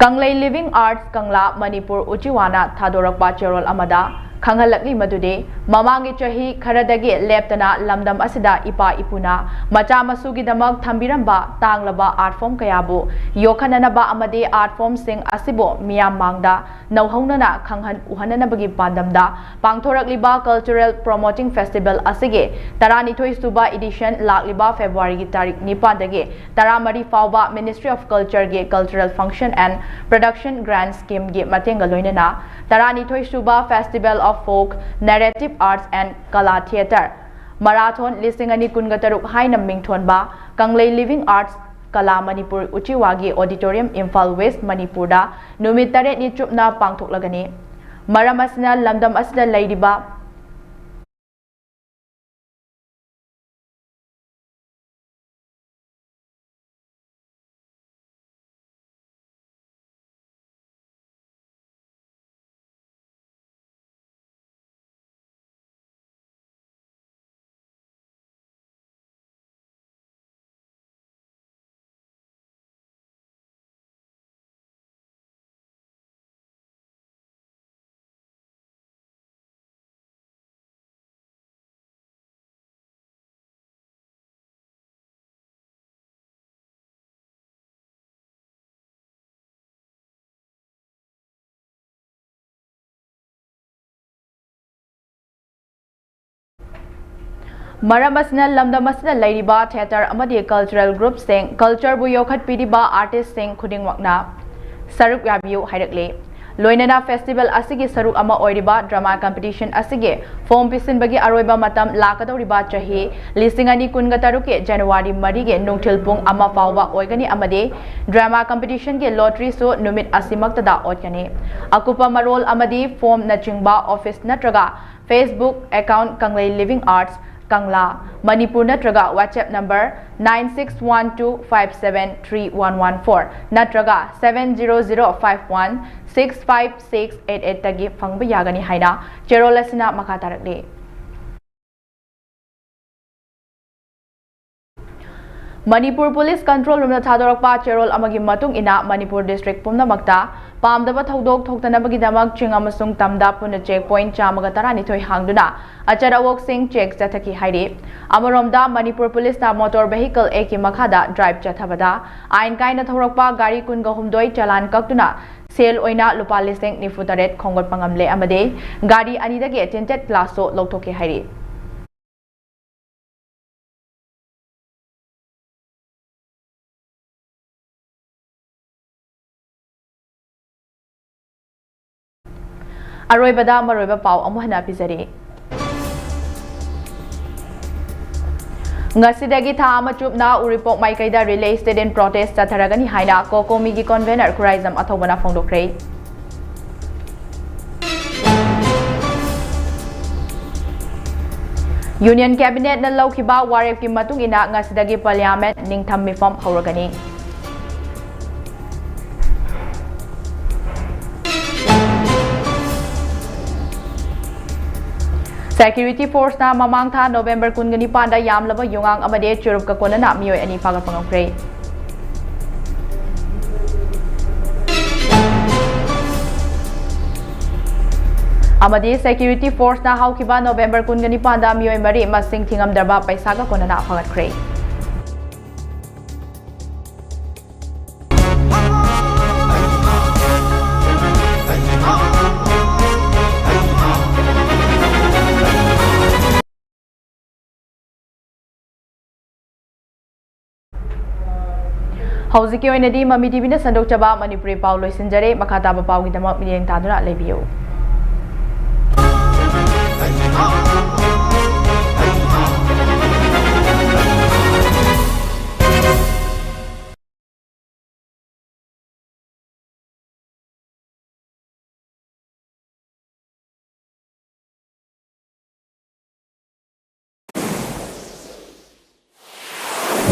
ꯀꯪꯂꯩ Living Arts ꯀꯪꯂꯥ ꯃꯅꯤꯄꯨꯔ ꯎꯆꯤꯋꯥꯅ ꯊꯥꯗꯣꯔꯛꯄ ꯆꯦꯔꯣꯜ ꯑꯃꯗ ꯈꯪꯍꯜꯂꯛꯂꯤ ꯃꯗꯨꯗꯤ ꯃꯃꯥꯡꯒꯤ ꯆꯍꯤ ꯈꯔꯗꯒꯤ ꯂꯦꯞꯇꯅ ꯂꯝꯗꯝ ꯑꯁꯤꯗ ꯏꯄꯥ ꯏꯄꯨꯅ ꯃꯆꯥ ꯃꯁꯨꯒꯤꯗꯃꯛ ꯊꯝꯕꯤꯔꯝꯕ ꯇꯥꯡꯂꯕ art form ꯀꯌꯥꯕꯨ ꯌꯣꯛꯈꯠꯅꯅꯕ ꯑꯃꯗꯤ art form ꯁꯤꯡ ꯑꯁꯤꯕꯨ ꯃꯤꯌꯥꯝ ꯃꯥꯡꯗ ꯅꯧꯍꯧꯅꯅ ꯈꯪꯍꯟ ꯎꯍꯟꯅꯅꯕꯒꯤ ꯄꯥꯟꯗꯝꯗ ꯄꯥꯡꯊꯣꯔꯛꯂꯤꯕ Cultural Promoting Festival ꯑꯁꯤꯒꯤ ꯇꯔꯥꯅꯤꯊꯣꯏ ꯁꯨꯕ edition ꯂꯥꯛꯂꯤꯕ February ꯒꯤ ꯇꯥꯔꯤꯛ ꯅꯤꯄꯥꯟꯗꯒꯤ ꯇꯔꯥꯃꯔꯤ ꯐꯥꯎꯕ Ministry of Culture ꯒꯤ Cultural Function and Production Grant Scheme ꯒꯤ ꯃꯇꯦꯡꯒ ꯂꯣꯏꯅꯅ ꯇꯔꯥꯅꯤꯊꯣꯏ ꯁꯨꯕ Festival of Folk Narrative Arts and Kala Theatre Marathon ꯂꯤꯁꯤꯡ ꯑꯅꯤ ꯀꯨꯟꯒ ꯇꯔꯨꯛ ꯍꯥꯏꯅ ꯃꯤꯡꯊꯣꯟꯕ ꯀꯪꯂꯩ Living Arts ꯀꯂꯥ ꯃꯅꯤꯄꯨꯔ ꯎꯆꯤꯋꯥꯒꯤ Auditorium, ꯏꯝꯐꯥꯜ West, ꯃꯅꯤꯄꯨꯔꯗ ꯅꯨꯃꯤꯠ ꯇꯔꯦꯠꯅꯤ ꯆꯨꯞꯅ ꯄꯥꯡꯊꯣꯛꯂꯒꯅꯤ꯫ ꯃꯔꯝ ꯑꯁꯤꯅ ꯂꯝꯗꯝ ꯑꯁꯤꯗ ꯂꯩꯔꯤꯕ ꯃꯔꯝ ꯑꯁꯤꯅ ꯂꯝꯗꯝ ꯑꯁꯤꯗ ꯂꯩꯔꯤꯕ theatre ꯑꯃꯗꯤ cultural group ꯁꯤꯡ, culture ꯕꯨ ꯌꯣꯛꯈꯠꯄꯤꯔꯤꯕ artist ꯁꯤꯡ ꯈꯨꯗꯤꯡꯃꯛꯅ ꯁꯔꯨꯛ ꯌꯥꯕꯤꯌꯨ ꯍꯥꯏꯔꯛꯂꯤ꯫ ꯂꯣꯏꯅꯅ festival ꯑꯁꯤꯒꯤ ꯁꯔꯨꯛ ꯑꯃ ꯑꯣꯏꯔꯤꯕ drama competition ꯑꯁꯤꯒꯤ form ꯄꯤꯁꯤꯟꯕꯒꯤ ꯑꯔꯣꯏꯕ ꯃꯇꯝ ꯂꯥꯛꯀꯗꯧꯔꯤꯕ ꯆꯍꯤ ꯂꯤꯁꯤꯡ ꯑꯅꯤ ꯀꯨꯟꯒ ꯇꯔꯨꯛꯀꯤ January ꯃꯔꯤꯒꯤ ꯅꯨꯡꯊꯤꯜ ꯄꯨꯡ ꯑꯃ ꯐꯥꯎꯕ ꯑꯣꯏꯒꯅꯤ ꯑꯃꯗꯤ drama competition ꯒꯤ lottery ꯁꯨ ꯅꯨꯃꯤꯠ ꯑꯁꯤꯃꯛꯇꯗ ꯑꯣꯠꯀꯅꯤ꯫ ꯑꯀꯨꯞꯄ ꯃꯔꯣꯜ ꯑꯃꯗꯤ form ꯅꯆꯤꯡꯕ office ꯅꯠꯇ꯭ꯔꯒ Facebook account ꯀꯪꯂꯩ Living Arts ꯀꯪꯂꯥ, ꯃꯅꯤꯄꯨꯔ ꯅꯠꯇ꯭ꯔꯒ WhatsApp number nine six one two five seven three one one four ꯅꯠꯇ꯭ꯔꯒ seven zero zero five one six five six eight eight ꯇꯒꯤ ꯐꯪꯕ ꯌꯥꯒꯅꯤ ꯍꯥꯏꯅ ꯆꯦꯔꯣꯜ ꯑꯁꯤꯅ ꯃꯈꯥ ꯇꯥꯔꯛꯂꯤ꯫ ꯃꯅꯤꯄꯨꯔ ꯄꯨꯂꯤꯁ control room ꯅ ꯊꯥꯗꯣꯔꯛꯄ ꯆꯦꯔꯣꯜ ꯑꯃꯒꯤ ꯃꯇꯨꯡ ꯏꯟꯅ, ꯃꯅꯤꯄꯨꯔ district ꯄꯨꯝꯅꯃꯛꯇ ꯄꯥꯝꯗꯕ ꯊꯧꯗꯣꯛ ꯊꯣꯛꯇꯅꯕꯒꯤꯗꯃꯛ ꯆꯤꯡ ꯑꯃꯁꯨꯡ ꯇꯝꯗ ꯄꯨꯟꯅ check point ꯆꯥꯝꯃꯒ ꯇꯔꯥꯅꯤꯊꯣꯏ ꯍꯥꯡꯗꯨꯅ ꯑꯆꯠ ꯑꯋꯣꯛꯁꯤꯡ check ꯆꯠꯊꯈꯤ ꯍꯥꯏꯔꯤ꯫ ꯑꯃꯔꯣꯝꯗ, ꯃꯅꯤꯄꯨꯔ ꯄꯨꯂꯤꯁꯅ Motor Vehicle Act ꯀꯤ ꯃꯈꯥꯗ drive ꯆꯠꯊꯕꯗ ꯑꯥꯏꯟ ꯀꯥꯏꯅ ꯊꯧꯔꯛꯄ ꯒꯥꯔꯤ ꯀꯨꯟꯒ ꯍꯨꯝꯗꯣꯏ ꯆꯂꯥꯟ ꯀꯛꯇꯨꯅ ꯁꯦꯜ ꯑꯣꯏꯅ ꯂꯨꯄꯥ ꯂꯤꯁꯤꯡ ꯅꯤꯐꯨ ꯇꯔꯦꯠ ꯈꯣꯝꯒꯠꯄ ꯉꯝꯂꯦ ꯑꯃꯗꯤ ꯒꯥꯔꯤ ꯑꯅꯤꯗꯒꯤ tinted glass ꯁꯨ ꯂꯧꯊꯣꯛꯈꯤ ꯍꯥꯏꯔꯤ꯫ ꯑꯔꯣꯏꯕꯗ ꯃꯔꯨꯑꯣꯏꯕ ꯄꯥꯎ ꯑꯃꯨꯛ ꯍꯟꯅ ꯄꯤꯖꯔꯤ꯫ ꯉꯁꯤꯗꯒꯤ ꯊꯥ ꯑꯃ ꯆꯨꯞꯅ ꯎꯔꯤꯄꯣꯛ ꯃꯥꯏꯀꯩꯗ Relay Sit-in Protest ꯆꯠꯊꯔꯒꯅꯤ ꯍꯥꯏꯅ COCOMI ꯒꯤ convener ꯈꯨꯔꯥꯏꯖꯝ ꯑꯊꯧꯕꯅ ꯐꯣꯡꯗꯣꯛꯈ꯭ꯔꯦ꯫ Union Cabinet ꯅ ꯂꯧꯈꯤꯕ ꯋꯥꯔꯦꯞꯀꯤ ꯃꯇꯨꯡ ꯏꯟꯅ ꯉꯁꯤꯗꯒꯤ Parliament ꯅꯤꯡꯊꯝ ꯃꯤꯐꯝ ꯍꯧꯔꯒꯅꯤ꯫ Security Force ꯅ ꯃꯃꯥꯡ ꯊꯥ November ꯀꯨꯟꯒ ꯅꯤꯄꯥꯟꯗ ꯌꯥꯝꯂꯕ ꯌꯣꯡꯉꯥꯡ ꯑꯃꯗꯤ ꯆꯨꯔꯨꯞꯀ ꯀꯣꯟꯅꯅ ꯃꯤꯑꯣꯏ ꯑꯅꯤ ꯐꯥꯒꯠꯄ ꯉꯝꯈ꯭ꯔꯦ꯫ ꯑꯃꯗꯤ Security Force ꯅ ꯍꯧꯈꯤꯕ November ꯀꯨꯟꯒ ꯅꯤꯄꯥꯟꯗ ꯃꯤꯑꯣꯏ ꯃꯔꯤ ꯃꯁꯤꯡ ꯊꯤꯉꯝꯗ꯭ꯔꯕ ꯄꯩꯁꯥꯒ ꯀꯣꯟꯅꯅ ꯐꯥꯒꯠꯈ꯭ꯔꯦ꯫ ꯍꯧꯖꯤꯛꯀꯤ ꯑꯣꯏꯅꯗꯤ ꯃꯃꯤ ꯇꯤꯚꯤꯅ ꯁꯟꯗꯣꯛꯆꯕ ꯃꯅꯤꯄꯨꯔꯤ ꯄꯥꯎ ꯂꯣꯏꯁꯤꯟꯖꯔꯦ꯫ ꯃꯈꯥ ꯇꯥꯕ ꯄꯥꯎꯒꯤꯗꯃꯛ ꯃꯤꯠꯌꯦꯡ ꯇꯥꯗꯨꯅ ꯂꯩꯕꯤꯌꯨ꯫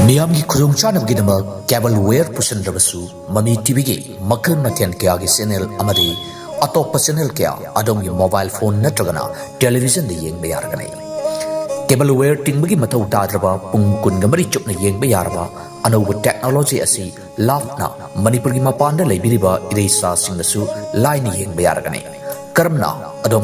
ꯃꯤꯌꯥꯝꯒꯤ ꯈꯨꯗꯣꯡꯆꯥꯅꯕꯒꯤꯗꯃꯛ ꯀꯦꯕꯜ ꯋꯦꯌꯔ ꯄꯨꯁꯤꯟꯗ꯭ꯔꯕꯁꯨ, ꯃꯃꯤ ꯇꯤꯚꯤꯒꯤ ꯃꯈꯜ ꯃꯊꯦꯜ ꯀꯌꯥꯒꯤ ꯆꯦꯅꯦꯜ ꯑꯃꯗꯤ ꯑꯇꯣꯞꯄ ꯆꯦꯅꯦꯜ ꯀꯌꯥ ꯑꯗꯣꯝꯒꯤ ꯃꯣꯕꯥꯏꯜ ꯐꯣꯟ ꯅꯠꯇ꯭ꯔꯒꯅ ꯇꯦꯂꯤꯚꯤꯖꯟꯗ ꯌꯦꯡꯕ ꯌꯥꯔꯒꯅꯤ꯫ ꯀꯦꯕꯜ ꯋꯦꯌꯔ ꯇꯤꯡꯕꯒꯤ ꯃꯊꯧ ꯇꯥꯗ꯭ꯔꯕ, ꯄꯨꯡ ꯀꯨꯟꯒ ꯃꯔꯤ ꯆꯨꯞꯅ ꯌꯦꯡꯕ ꯌꯥꯔꯕ ꯑꯅꯧꯕ ꯇꯦꯛꯅꯣꯂꯣꯖꯤ ꯑꯁꯤ ꯂꯥꯞꯅ ꯃꯅꯤꯄꯨꯔꯒꯤ ꯃꯄꯥꯟꯗ ꯂꯩꯕꯤꯔꯤꯕ ꯏꯔꯩꯆꯥꯁꯤꯡꯅꯁꯨ ꯂꯥꯏꯅ ꯌꯦꯡꯕ ꯌꯥꯔꯒꯅꯤ꯫ ꯀꯔꯝꯅ? ꯑꯗꯣꯝ